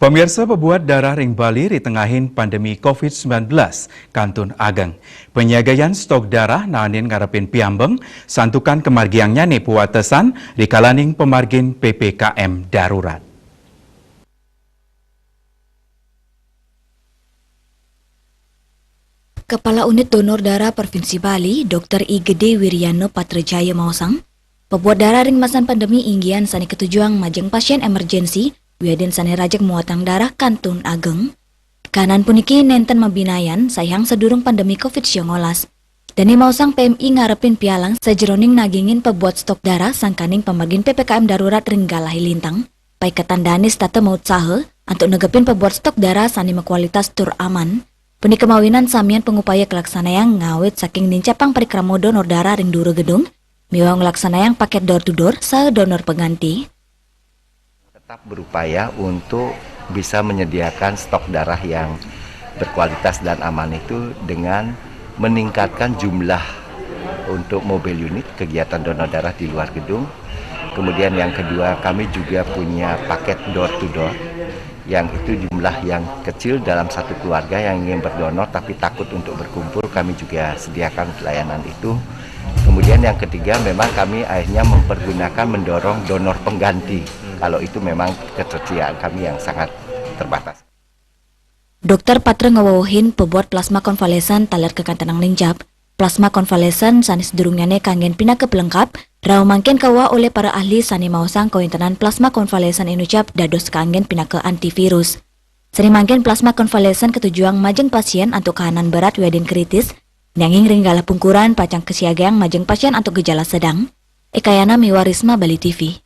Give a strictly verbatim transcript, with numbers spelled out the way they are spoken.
Pemirsa, pebuat darah ring Bali ri tengahin pandemi covid sembilan belas kantun ageng. Penyiagayan stok darah naenin ngarepin piambeng, santukan kemargiannyane puatesan ri kalaning pemargin P P K M darurat. Kepala Unit Donor Darah Provinsi Bali, Dokter I Gede Wiryana Patrajaya maosang, pebuat darah ring masan pandemi inggian sane katujuang majeng pasien emergensi, wiadin sane rajeg muatang darah kantun ageng. Kahanan puniki nenten mabinayan saihang sadurung pandemi covid sembilan belas. Dane maosang P M I ngarepin pialang sajeroning nagingin pebuat stok darah sangkaning pamargin P P K M darurat ring Galahe Lintang, paiketan dane setata mautsaha antuk negepin pebuat stok darah sane makualitas tur aman. Punika mawinan samian pangupaya kalaksanayang ngawit saking nincapang parikrama donor darah ring dura gedung, miwah nglaksanayang paket door to door saha donor pengganti. Tetap berupaya untuk bisa menyediakan stok darah yang berkualitas dan aman itu dengan meningkatkan jumlah untuk mobile unit kegiatan donor darah di luar gedung. Kemudian yang kedua, kami juga punya paket door to door, yang itu jumlah yang kecil dalam satu keluarga yang ingin berdonor tapi takut untuk berkumpul, kami juga sediakan layanan itu. Kemudian yang ketiga, memang kami akhirnya mempergunakan mendorong donor pengganti, kalau itu memang ketersediaan kami yang sangat terbatas. Dokter Patra ngawewehin pebuat plasma konvalesen taler kakantenang nincap plasma konvalesen sane sadurungnyane kanggen pinaka pelengkap, rauh mangkin kaweh olih para ahli sane maosang kawentenan plasma konvalesen inucap dados kanggen pinaka antivirus. Sane mangkin plasma konvalesen katujuang majeng pasien antuk kahanan berat wiadin kritis, nanging ring galah pungkuran pacang kasiagang majeng pasien antuk gejala sedang. Ekayana miwah Risma, Bali T V.